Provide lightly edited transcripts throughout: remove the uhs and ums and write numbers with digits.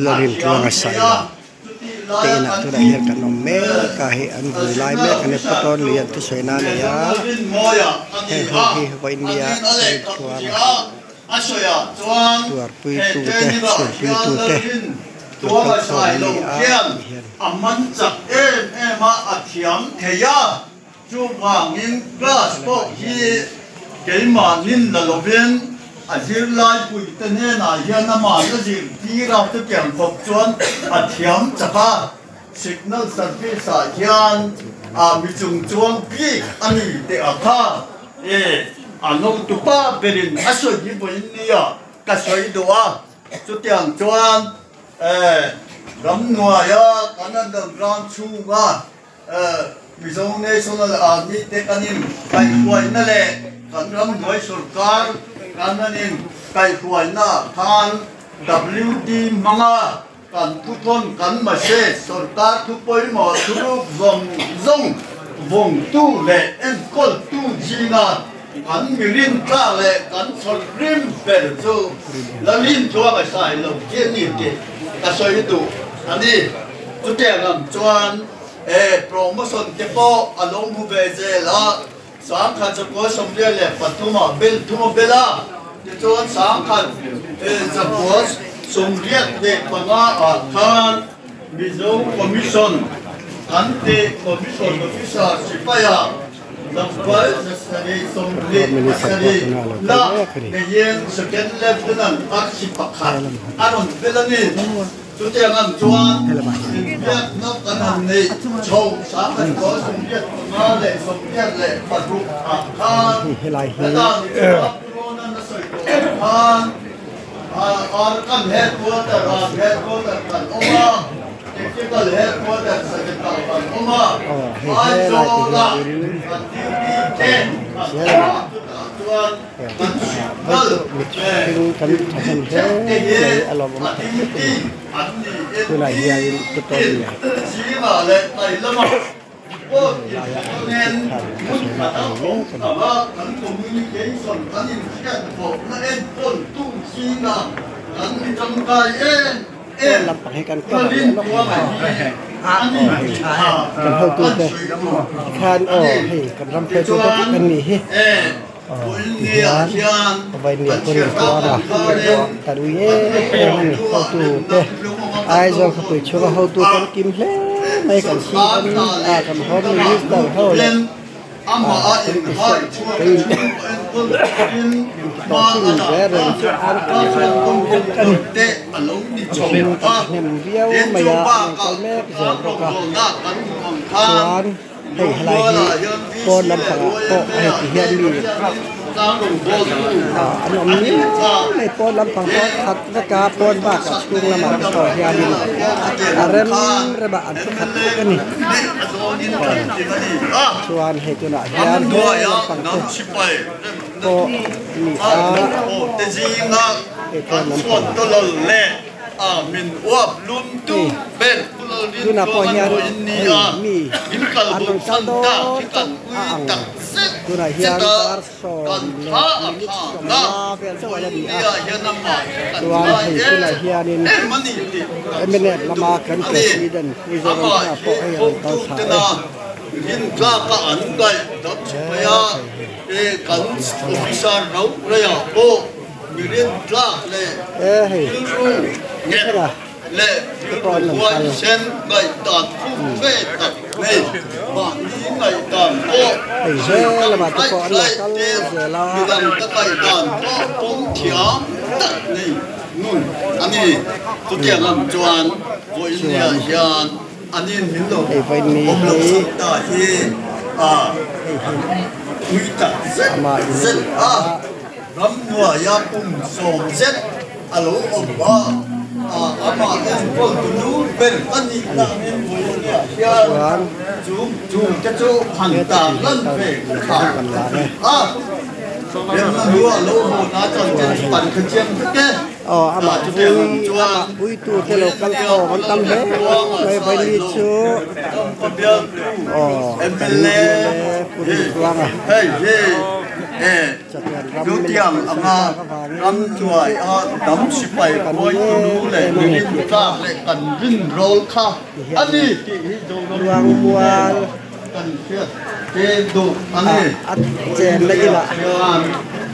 Lalrintluanga Sailo te inah tunah hian kan awm mek a hei an vui lai mek a ni Putawn lui an thusawi nan a nei a heng ho hi vawinia Lalrintluanga tuarpui tute chhunpui tute lo kal khawm an ni a tih hian. Chuvangin class pawh hi keimahnin la lovin a zirlaipuite hnenah hian amah la zirtir a, chutiang khawp chuan a thiam chak a. Signal service ah hian a mi chung chuang bik a ni teh a kha e a notupa berin a sawi hi vawiin nia ka sawi duh a, chutiang chuan e ramhnuaia kan underground chhunga Mizo National Army te kan in kaihhruaina leh kan ramhnuai sorkar kan han in kaihhruaina ah khan WD hmanga kan thuthawn kan message sorkar thu pawimawh thuruk zawng zawng vawngtu leh enkawltu zinga kan mirin tla leh kan chhawlh rim ber chu Lalintluang a sai lo chi a ni tih ka sawi duh a ni. Chutiang ang chuan e promotion te pawh a lo hmu ve zel a, 1943 ah bel thum a bel a, tichuan 1985 ah khan Mizo Commission an tih Commission Officer sipai ah Tlangval 727 la neiin Second Lieutenant arsi pakhat a rawn bel a ni. Chutiang ang chuan inbiakna kan han neih chho 1986 ah khan heta Mizoram Corona na sawi tawh ang khan Arakan Headquarter ah Headquarter kan awm a, Technical Headquarter Sagetah kan awm a, Aizawl-ah kan duty te kan awm a, chutah chuan Tunah hianin putawn lian laiah an thutphah ka sawi na a ni mek a ni. Pawn lampang hi kan cover leh lawk mai a aw hei kan hotute tikhan aw hei kan ram hruaitute vek an nih hi. Aw tihian Vawinia pawhin tuar a kan ui em em a ni hotu te Aizawl khawpui chhunga hotu kan kim hle mai kan CM a kan Home Minister ho leh ah kan ti hriat kan in ti tawh chin zel reng chu an kal vek a ni mihring kan thahnem viau mai a an rawn kal mek zel bawk a chuan. Hei helai hi pawn lampangah pawh hei ti hian mi ah an awm miau mai pawn lampang pawh khat vek a pawn bakah chhung lamah te pawh hianin a rem rem ah an thu khat vek a ni chuan hei tunah hian he lampang te pawh a ni a hei pawn lampangah. Hei tunah pawh hian hei mi an rawn kal dawn chauh a ang tunah hian dar 10 leh minute 15 vel chauh a la ni a chuan hei tunah hianin mnf lama kan president Pu Zoramthanga pawh hei a rawn kal thla e. E hei thera te pawh an rawn kal. Hei he lamah te pawh an lo kal zel a. Chuan hei vawiin hi hei hi ama in a ni a. Ramhnuaia kum 10 zet a lo awm a, amah enkawltu nu ber ka nih dangin vawinia hian chung chungte chu han tar lan ve ka tha ka ti a. Remna hnu a lo haw na chuan chen chu kan hre chiang vek e. Aw amah pui amah puitute lo kal khawm an tam hle mai vawiin chu aw kan MLA Pu Rintluanga. Chatuan ram Chu min tiang kalsan anga tak avangin ram chu hnuai chu a dam sipai kan khuai ui tunu em leh em a ni mirin tih tlak kha leh kan rin rawl kha ti a hian ni tih hi Zoram luang mipui mual hnenah kan hriat te duh a ni. a chenna Vawiin inah hian a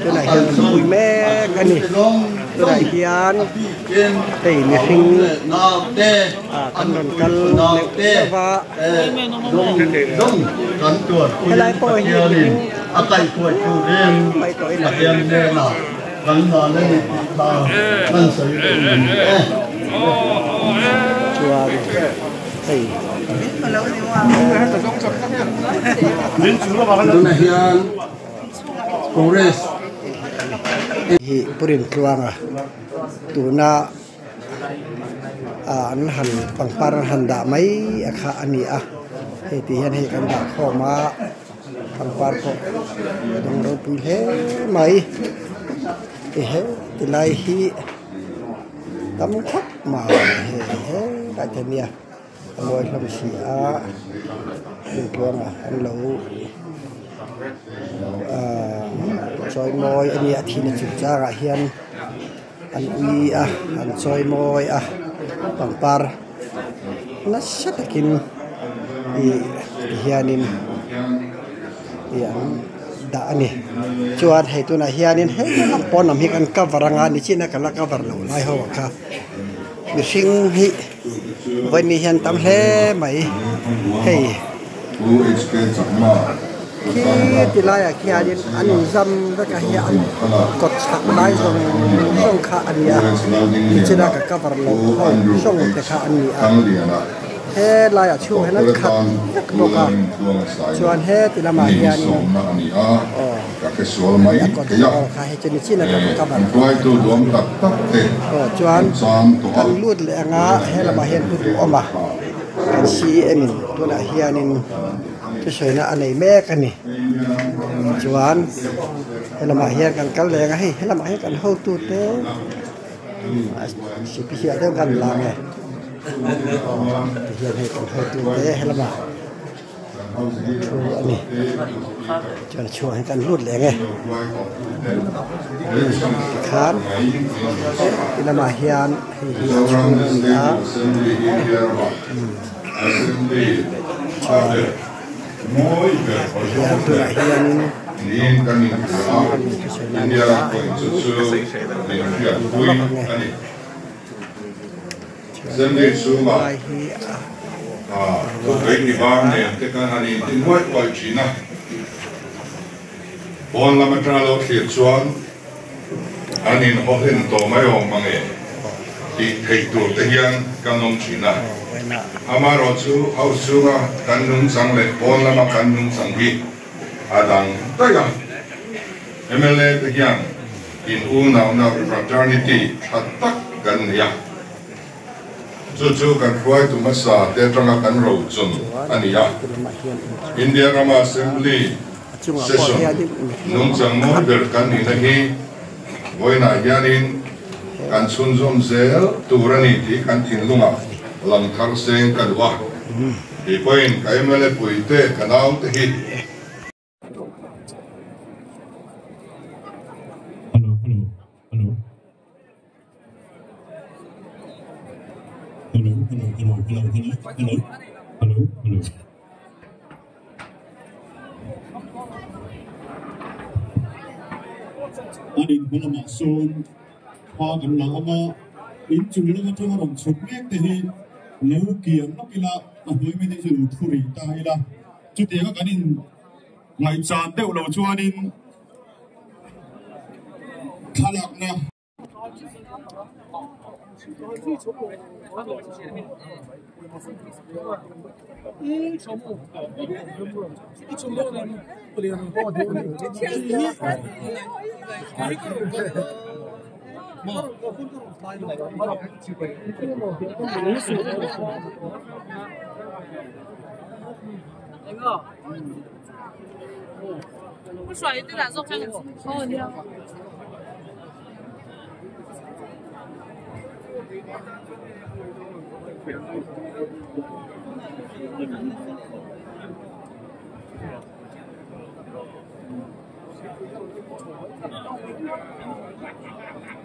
tunah hian an kalsan pui a mek a ni chhungte zawng tunah zawng hian a bikin hei a mihring u leh naute ah a kan rawn nupui kal fanau neuh te neuh va. zawng zawng kan tuarpuiin Helai pawh hi Pathianin mihring a an khat kaihhruai turin mai tawhin a Pathian hnenah kan hlan a ni tih kha kan sawi duh a ni e. Chuan hei. Tunah hian Congress. Hi Purin Tluanga tuna ah an han pangpar an han dah mai a kha a ni a hei ti hian hei kan dah khawm a pangpar pawh a dawng ropui hle mai ti he ti lai hi tam khawp mai hei helai te nia a mawi hlawm si a hmun tluangah an lo ahh chawi mawi a nia a thihna chungchangah hian. An ui a an chawi mawi a pangpar nasa takin ih tihianin ih an dah a ni chuan hei tunah hianin hei lam pawn lam hi kan cover anga nichina ka la cover loh lai ho ang kha mihring hi vawiin hian tam hle mai hei. Khi ti laiah khianin an inzam vek a hi an kawt chhak lai zawng zawng kha a ni a nichina ka cover loh ho zawng te kha an ni a he laiah chhung hian an khat vek bawk a chuan he ti lamah hianin aw hei a kawt zawl kha hei chu nichina ka cover loh aw chuan kan lut leh anga he lamah hian pu duh awm a kan CM in tunah hianin. Thusawiina a nei mek a ni. Chuan helamah hian kan kal leng a hei helamah hian kan hotute sipihiah deuh kan lang e tihian hei kan hotute helamah thu a ni chuan a chhungah hian kan lut leng e tikhan he lamah hian hei hi a chhung a ni a. Hian tunah hianin thusawi nan a lawk ang e chuan lai hi a An inhaw hlen tawh mai awm ang e tih theih tur te hian kan awm thin a. Amaherawhchu house chhunga kan nungchang leh pawn lama kan nungchang hi a dang daih a. Mla te hian in unauna fraternity tha tak kan nei a. Chu chu kan hruaitu hmasa te atanga kan rochun a ni a. India rama Assembly Session nungchang mawi ber kan nihna hi vawiinah hianin kan chhunzawm zel tur a ni tih kan thinlungah lang thar seng ka duh a. Kei pawhin ka mla puite ka naute hi. An in hma lamah sawn khua kan la awm a, in chung lam atanga rawn chhuk mek te hi lo kiang lawk ila a hnuai mi te chu lo thu rih ta ila chutianga kan in ngaihchan deuh lo chuanin thlalakna.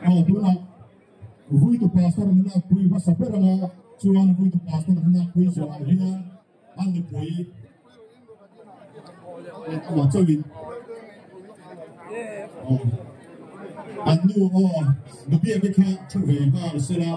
Aw tunah Vuitu Pastor an lakpui hmasa ber anga chuan Vuitu Pastor an lakpui zawhah hian an nupui amah chauhin an nu aw nubiak te kha thu ve nghal sela.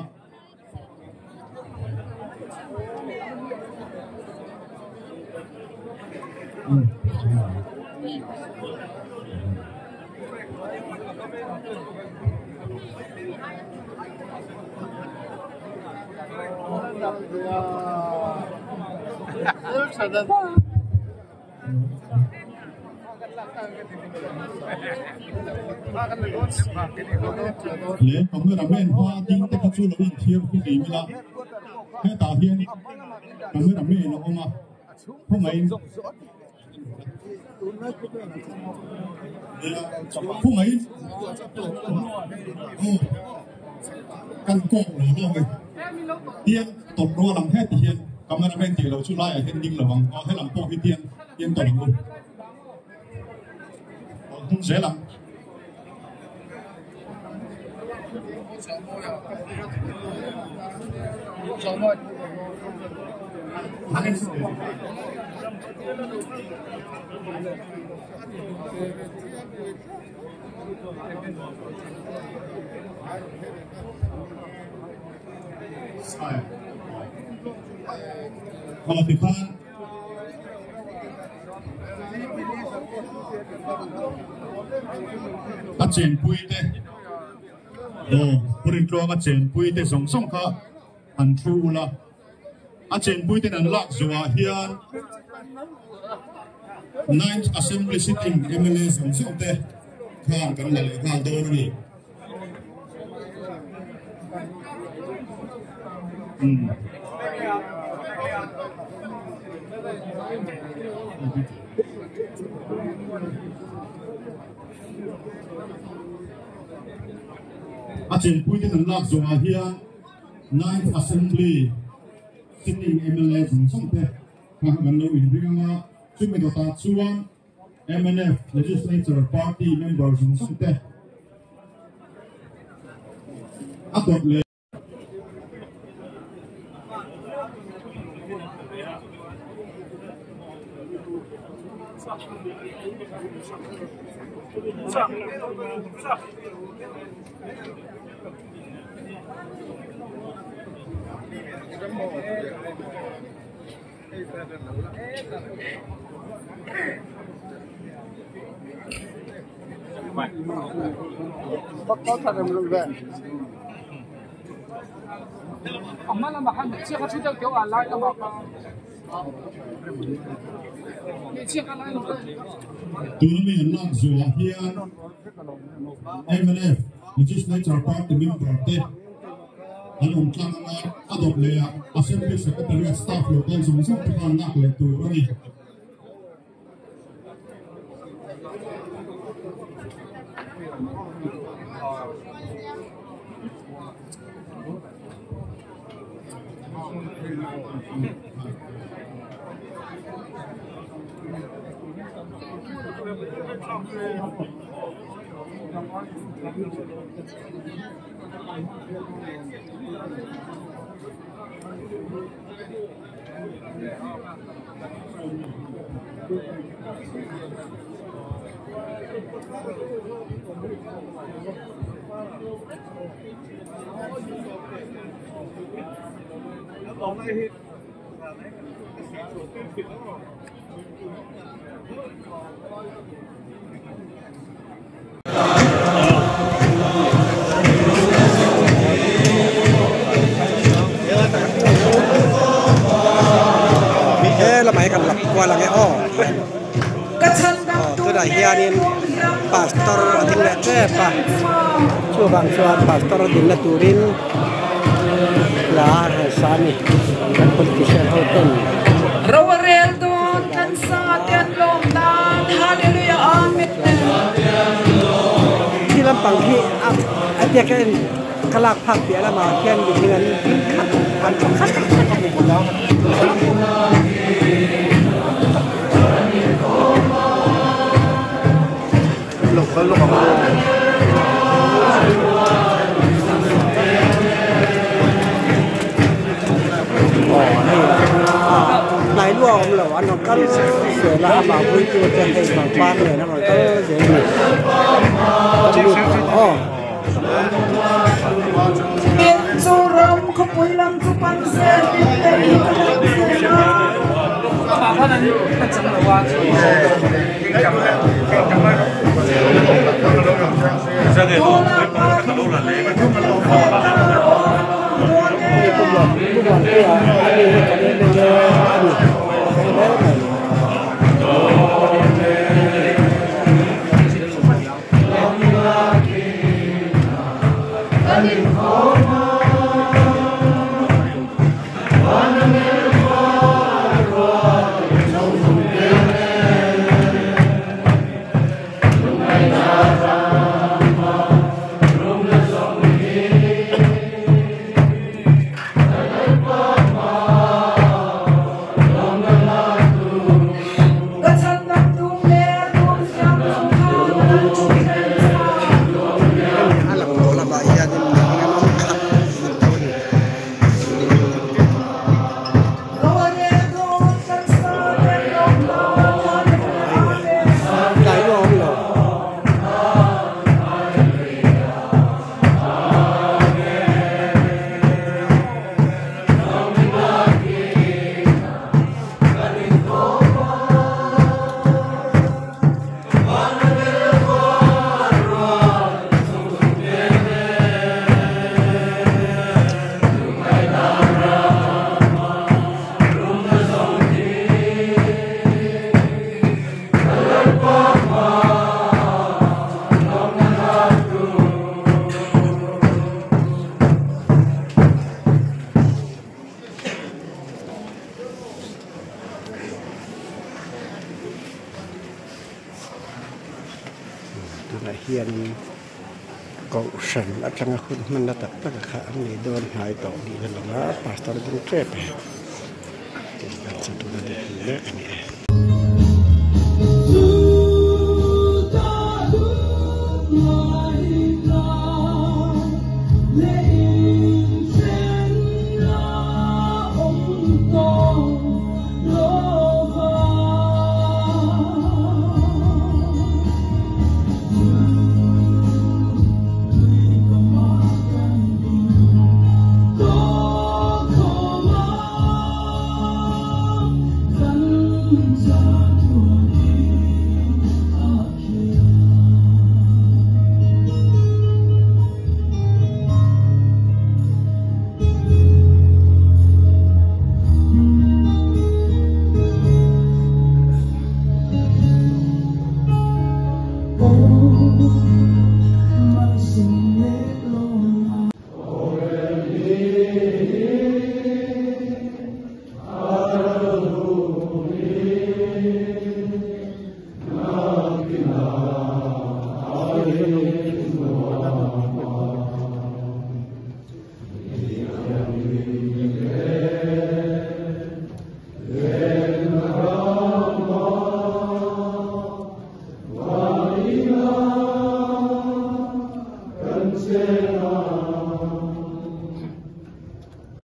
Le cameraman hma ding te kha chu lo inthiar hi ni ila hetah hian cameraman a awm a khawngaihin khawngaihin aw kan kawk lo lawk e tiang tawp rual ang heti hian cameraman tih loh chu laiah hian ding lo ang aw helam pawh hi tiang tiang tawp ang u aw hnung zel ang. Aw tikhan A chenpui te aw Pu Rintluanga chenpui te zawng zawng kha an thu ula, a chenpui ten an lak zawhah hian Ninth Assembly sitting mla zawng zawng te khan kan la leh nghal dawn a ni. A chenpui ten an lak zawhah hian Ninth Assembly sitting mla zawng zawng te kha kan lo inring ang a, chumi dawtah chuan Mnf Legislature Party member zawng zawng te a dawt leh. Tuna mi an lak zuah hian mnf Legislature Party member te an awm tlang anga a dawt leh a Assembly Secretariat staff lo kal zawng zawng te khan lak leh tur a ni. He lamah hi kan lak kual ang e aw aw tunah hianin pastor a ding leh tep a chuvang chuan pastor a dinna turin hla a han sa a ni kan politician ho ten. Khi lampang hi a biak a en ka lak phak piah lamah khian mihring an ding khat an tha khat khat a ni. Aw hei hnai lua awm lo an rawn kal zel a amah vuitu te hei pangpar nen a rawn kal zel a ni kan lut ang aw. A lang tawh lamah hianin mihring an awm khat zet tho a ni. Tlai lu a awm lo. Tunah hianin kohhran atanga hun hmanna tak tak kha an nei dawn hnai tawh niin a lang a pastor ding tep e tuna dik mek a ni e.